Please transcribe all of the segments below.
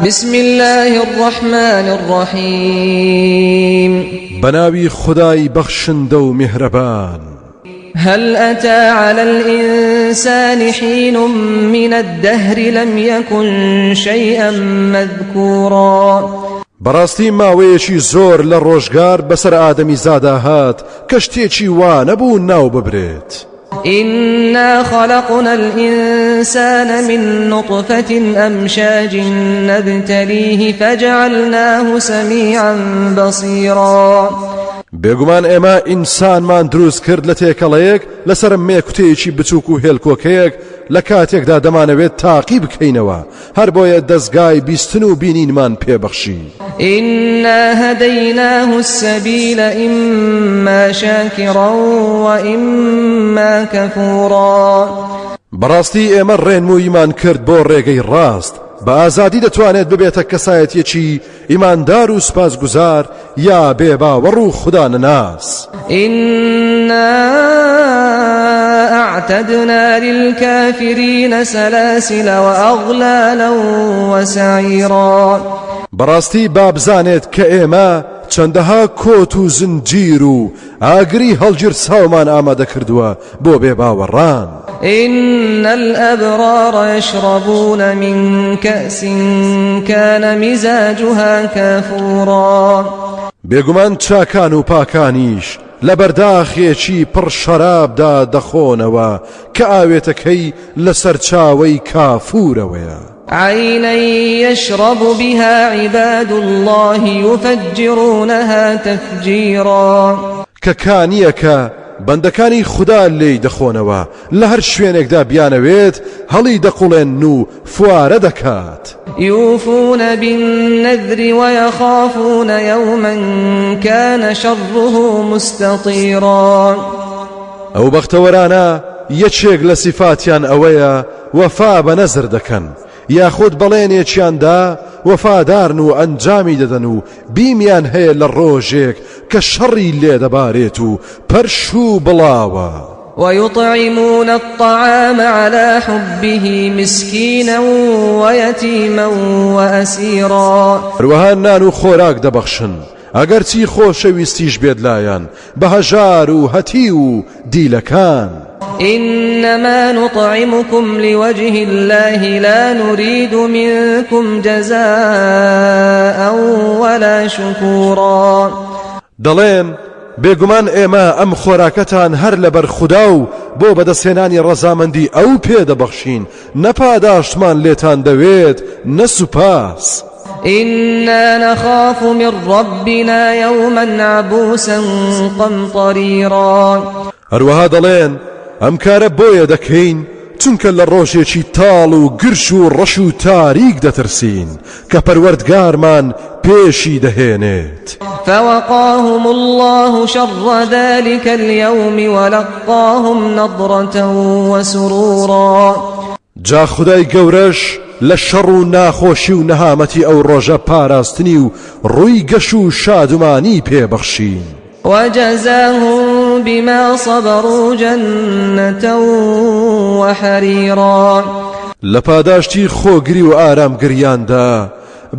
بسم اللە الرحمن الرحیم بەناوی خودای بەخشندە و میهرەبان. هل أتى على الإنسان حين من الدهر لم يكن شيئا مذكورا بەڕاستی ماوەیەکی زۆر لە ڕۆژگار بەسەر ئادەمیزادا هات کە شتێکی وا نەبوو ناو ببرێت. إنا خلقنا الإنسان من نطفة أمشاج نبتليه فجعلناه سميعا بصيرا بێگومان ئێمە ئینسانمان دروست کرد لە تێکەڵەیەک لەسەر مێکوتەیەکی بچووک و هێلکۆکەیەک لە کاتێکدا دەمانەوێت تاقی بکەینەوە هەر بۆیە دەزگای بیستن و بینینمان پێبەخشی. إنا هديناه السبيل إما شاكرا وإما كفورا. بەڕاستی ئێمە ڕێنموویمان کرد بۆ ڕێگەی ڕاست، بە ئازادی دەتوانێت ببێتە کەسایەتیەکی ئیماندار و سوپاسگوزار یا بێباوەڕ و خودا نەناس. إنا أعتدنا للكافرين سلاسل وأغلالا وسعيرا. بەڕاستی با بزانێت کە ئێمە چەندەها کۆت و زنجیر و ئاگری هەڵگیرساومان ئامادە کردووە بۆ بێباوەڕان. إن الأبرار يشربون من كأس كان مزاجها كافورا. بێگومان چاکان و پاکانیش لە بەرداخێکی پڕ شەرابدا دەخۆنەوە کە ئاوێتەکەی لە سەرچاوەی کافورەوەیە. عینا یشرب بها عباد اللە یفجرونها تفجیرا. کە کانییەکە بەندەکانی خودا لێی دەخۆنەوە، لە هەر شوێنێکدا بیانەوێت هەڵی دەقوڵێنن و فوارە دەکات. یوفون بالنذر ویخافون یوما کان شره مستطیرا. ئەو بەختەوەرانە یەکێک لە سیفاتیان ئەوەیە وەفا بە نەزر دەکەن، یاخود بەڵێنێکیان دا وەفادارن و ئەنجامی دەدەن و بیمیان هەیە لە ڕۆژێک کە شەڕی لێ دەبارێت و پەرش و بڵاوە. ويطعمون الطعام على حبه مسكينا ويتيما وأسيرا. هەروەها نان و خۆراک دەبەخشن ئەگەرچی خۆشەویستیش بێت لایان بە هەژار و هەتیو و دیلەکان. إنما نطعمكم لوجه الله لا نريد منكم جزاء ولا شكورا. دەڵێن، بێگومان ئێمە ئەم خۆراکەتان هەر لەبەر خودا و بۆ بەدەستهێنانی ڕەزامەندی ئەو پێ دەبەخشین، نە پاداشتمان لێتان دەوێت نە سوپاس. إنا نخاف من ربنا يوما عبوسا قمطريرا. هەروەها دەڵێن، ئەم کارە بۆیە دەکەین چونکە لە ڕۆژێکی تاڵ و گرژ و ڕەش و تاریک دەترسین کە پەروەردگارمان پێشی دەهێنێت. فوقاهم اللە شر ذلک اليوم ولقاهم نضرة وسرورا. جا خودای گەورەش لە شەڕ و ناخۆشی و نەهامەتی ئەو ڕۆژە پاراستنی و ڕووی گەش و شادومانی پێ بەخشین. وجزاهم بما صبروا جنة وحریرا. لە پاداشتی خۆگری و ئارامگریاندا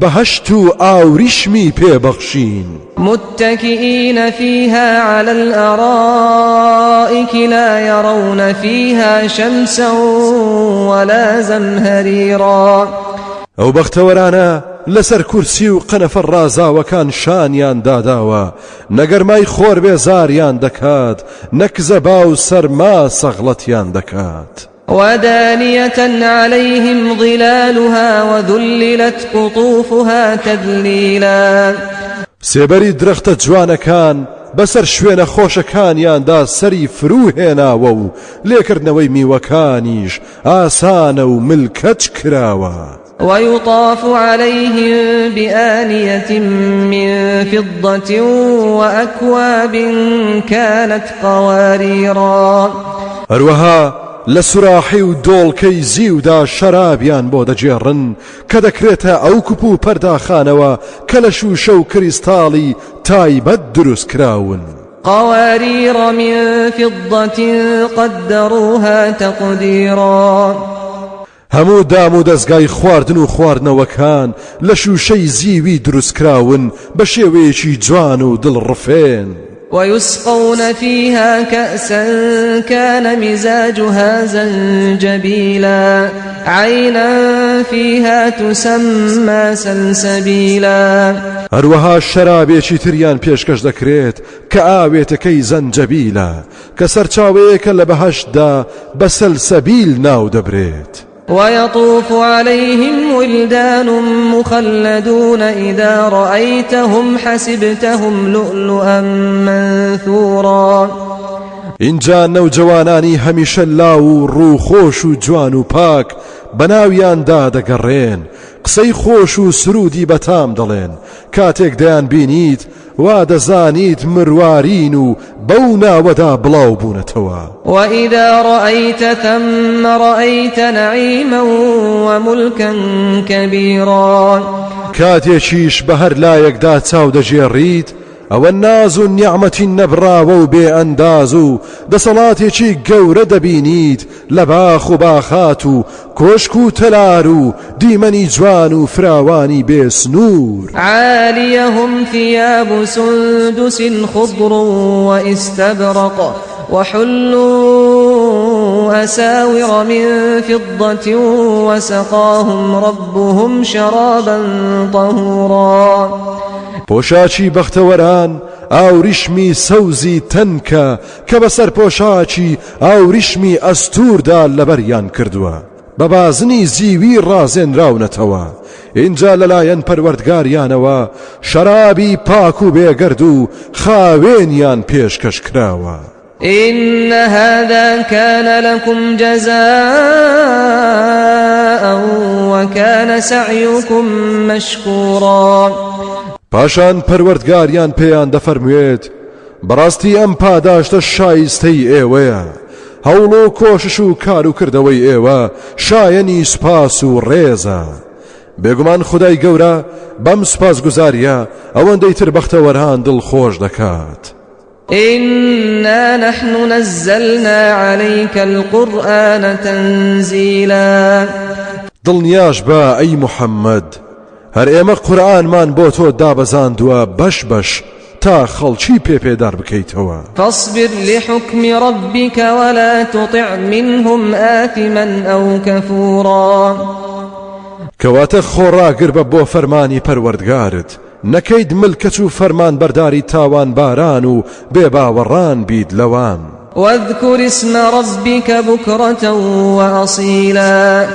بەهەشت و ئاوریشمی پێ بەخشین. متکئین فیها علی الارائک لا یرون فیها شمسا ولا زمهریرا. ئەو بەختەوەرانە لەسەر کورسی و قەنەفە ڕازاوەکان شانیان داداوە، نە گەرمای خۆر بێزاریان دەکات، نە کزەبا و سەرما سەغڵەتیان دەکات. ودانیة علیهم ظلالها وذللت قطوفها تذلیلا. سێبەری درەختە جوانەکان بەسەر شوێنە خۆشەکانیاندا سەری فروو هێناوە و لێکردنەوەی میوەکانیش ئاسانە و ملکەچ کراوە. ويطاف عليهم بآنية من فضة وأكواب كانت قواريرا. هەروەها لە سوراحی و دۆڵکەی زیودا شەرابیان بۆ دەگێڕن کە دەکرێتە ئەو کوپ و پەرداخانەوە کە لە شووشە و کریستاڵی تایبەت دروست کراون. قواریر من فضة قدروها تقدیرا. هەموو دام و دەزگای خواردن و خواردنەوەکان لە شووشەی زیوی دروستکراون بە شێوەیەکی جوان و دڵڕفێن. ويسقون فيها كأسا كان مزاجها زنجبيلا عينا فيها تسمى سلسبيلا. هەروەها شەرابێکی تریان پێشکەش دەکرێت کە ئاوێتەکەی زەنجەبیلە، کە سەرچاوەیەکە لە بەهەشتدا بە سەلسەبیل ناودەبرێت. ويطوف عليهم ولدان مخلدون إذا رأيتهم حسبتهم لؤلؤا منثورا. ئینجا نەوجەوانانی هەمیشە لاو و ڕووخۆش و جوان و پاک بەناویاندا دەگەڕێن، قسەی خۆش و سروودی بەتام دەڵێن، کاتێک دەیانبینیت وا دەزانیت مروارین و بەو ناوەدا بڵاو بوونەتەوە. وإذا رأیت ثم رأیت نعیما وملکا کبیرا. کاتێکیش بە هەر لایەکدا چاو دەگێڕیت ئەوە ناز و نیعمەتی نەبڕاوە و بێ ئەنداز و دەسەڵاتێکی گەورە دەبینیت لە باخ و باخات و کۆشک و تەلار و دیمەنی جوان و فراوانی بێ سنوور. عالیهم ثیاب سندس خضر واستبرق وحلوا أساور من فضة وسقاهم ربهم شرابا طهورا. پۆشاکی بەختەوەران ئاوریشمی سەوزی تەنکە کە بەسەر پۆشاکی ئاوریشمی ئەستووردا لەبەریان کردووە، بە بازنی زیوی ڕازێنراونەتەوە، ئینجا لەلایەن پەروەردگاریانەوە شەرابی پاک و بێگەرد و خاوێنیان پێشکەش کراوە. إن هذا كان لكم جزاء وكان سعيكم مشكورا. پاشان پەروەردگاریان پێیان دەفەرموێت، بەڕاستی ئەم پاداشتە شایستەی ئێوەیە، هەوڵ و کۆشش و کار و کردەوەی ئێوە شایەنی سوپاس و ڕێزە. بێگومان خودای گەورە بەم سوپاسگوزارییە ئەوەندەی تر بەختەوەران دڵخۆش دەکات. إنا نحن نزلنا عليك القرآن تنزیلا. دڵنیاش بە ئەی محەممەد، هەر ئێمە قورئانمان بۆ تۆ دابەزاندووە بەش بەش تا خەڵکی پێ پێدار بکەیتەوە. فاصبر لحکم ربک ولا تطع منهم آثما أو کفورا. کەواتە خۆڕاگر بە بۆ فەرمانی پەروەردگارت، نەکەیت ملکەچ و فەرمانبەرداری تاوانباران و بێباوەڕان بیت لەوان. واذکر اسم ربک بکرة وأصیلا.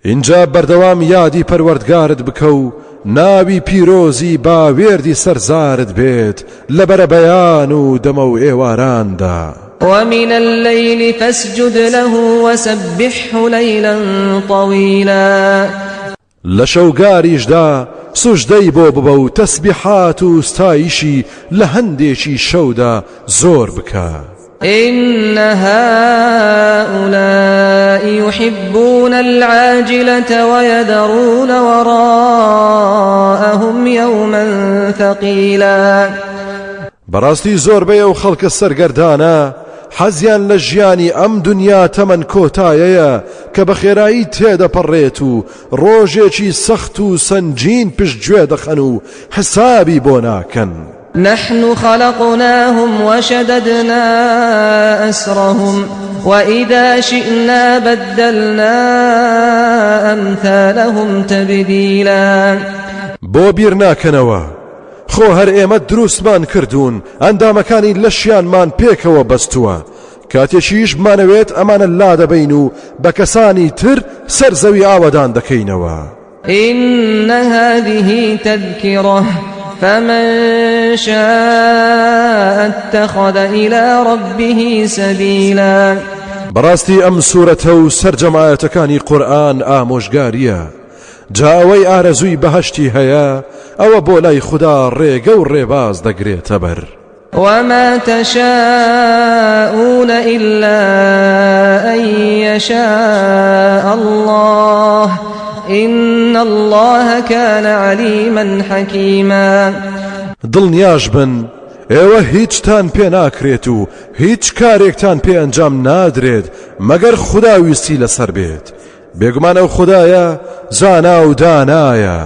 ئینجا بەردەوام یادی پەروەردگارت بکە و ناوی پیرۆزی با وێردی سەر زارت بێت لە بەرەبەیان و دەمەو ئێواراندا. ومن اللیل فاسجد له وسبحه لیلا طویلا. لە شەوگاریشدا سوجدەی بۆ ببە و تەسبیحات و ستایشی لە هەندێکی شەودا زۆر بکە. إن هؤلاء يحبون العاجلة ويذرون وراءهم يوما ثقيلا. بەڕاستی زۆربەی ئەو خەڵکە سەرگەردانە حەزیان لە ژیانی ئەم دنیا تەمەن کۆتایەیە کە بە خێرایی تێدەپەڕێت و ڕۆژێکی سەخت و سەنگین پشتگوێ دەخەن و حسابی بۆ ناکەن. نحن خلقناهم وشددنا أسرهم وإذا شئنا بدلنا أمثالهم تبدیلا. بۆ بیر ناکەنەوە خۆ هەر ئێمە دروستمان کردوون، ئەندامەکانی لەشیانمان پێکەوە بەستووە، کاتێکیش بمانەوێت ئەمانە لادەبەین و بە کەسانی تر سەر زەوی ئاوەدان دەکەینەوە. إن هذه تذکرة فمن شاء اتخذ إلى ربه سبیلا. بەڕاستی ئەم سورەتە و سەرجەم ئایەتەکانی قورئان ئامۆژگارییە، جا ئەوەی ئارەزووی بەهەشتی هەیە ئەوە بۆ لای خودا ڕێگە و ڕێباز دەگرێتە بەر. وما تشاءون إلا أن يشاء الله إن الله كان عليما حكيما. دڵنیاش بن ئێوە هیچتان پێ ناکرێت و هیچ کارێکتان پێ ئەنجام نادرێت مەگەر خودا ویستی لەسەر بێت. بێگومان ئەو خودایە زانا و دانایە،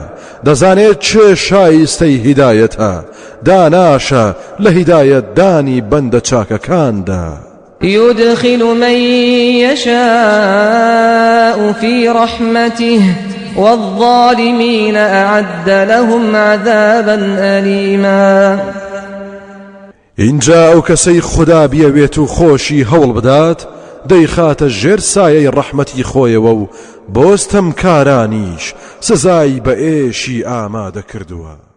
دەزانێت کێ شایستەی هیدایەتە، داناشە لە هیدایەتدانی بەندە چاکەکاندا. يدخل من يشاء في رحمته والظالمين أعد لهم عذابا أليما. ئینجا ئەو کەسەی خودا بیەوێت و خۆشی هەوڵ بدات دەیخاتە ژێر سایەی ڕەحمەتی خۆیەوە و بۆ ستەمکارانیش سزای بە ئێشی ئامادە کردووە.